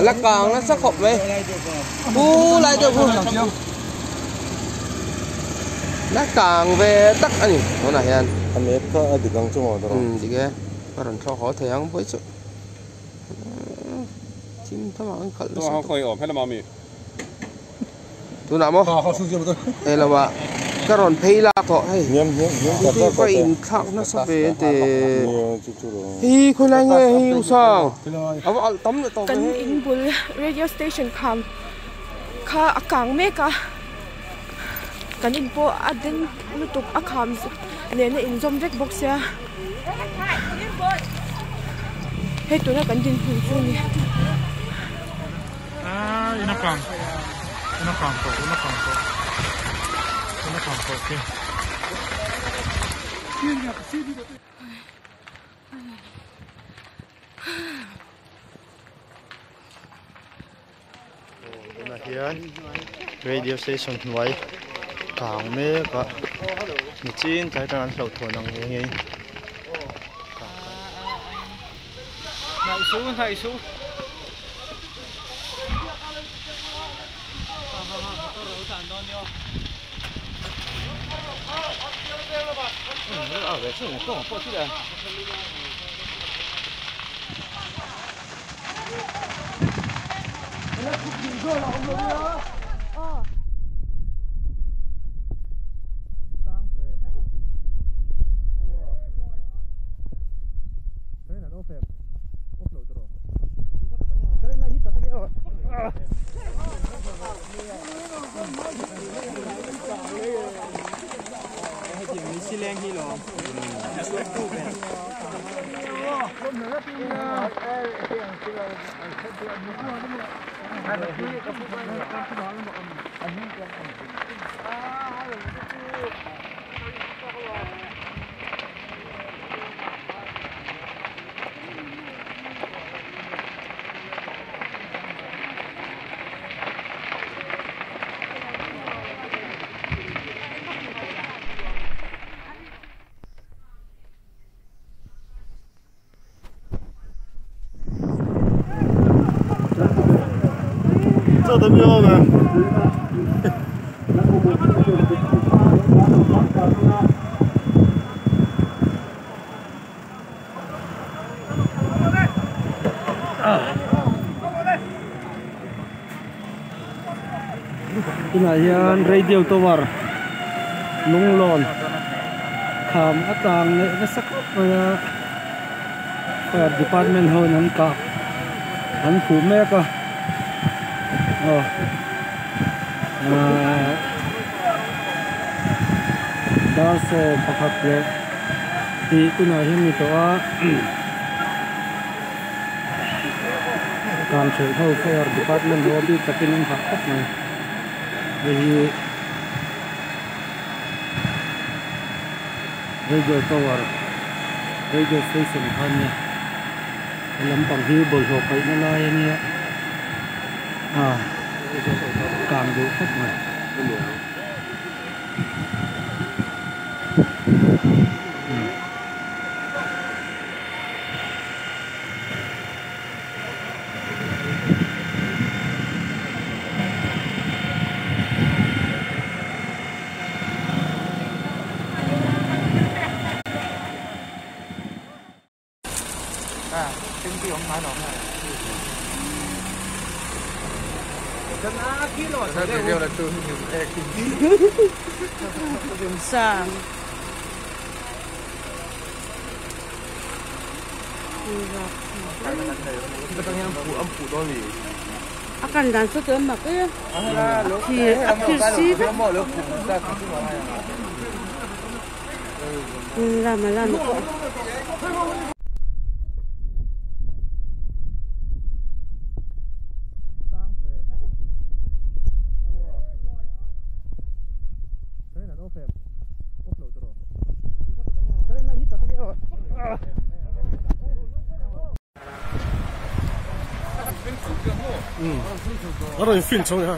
La kang nasa khawp mai khu lai deuh khu la kang ve tak a ni tunah hian a map kha a dik ang chu maw tawrh umm dik e ka rawn thlawk haw thei ang pawi chu thim tham ah an khalh nasa tawh. Tunah maw hei lo ah ka rawn phei lak tawh hei hei va in thlak nasa ve te hi khawilai nge hei u sang a va alh tam leh tawh ve Kan in bul radio station kham kha a kang mek a kan in pawh a ding lutuk a kham nen a inzawm vek bawk sia hei tuna kan dinhmun chu a ni. Tunah hian radio station hnuai kang mek a nichin tlai atang an hlauhthawn ang nghe nghe in. Tunah hian radio tower lunglawn kham a tang leh nasa khawp mai a fire department ho in an kah an khuh mek a aw ahh dar sawm pakhat leh tih tunah hian ni tawh a. Kan hrelh ho fire department ho a bik takin an hah khawp mai hei hi radio tower radio station kha ania he lampang hi bawlhhlawh paihna lai ania ah kang duh khawp mai. A kan dan chu chuan mak e a thir si vek lama lama pawh. A rawn fin chho a.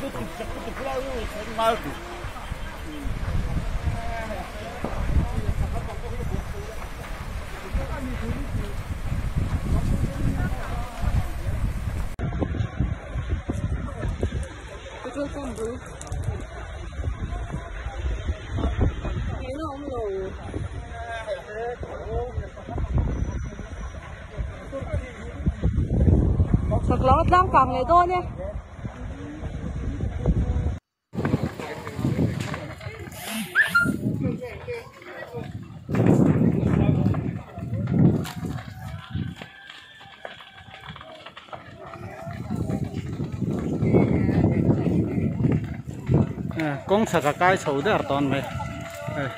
Petrol pump bul. Ngaihna a awm lo. Chak lo a tlang kang leh dawn e. Kawng chhak a kai chho der tawn mai hei.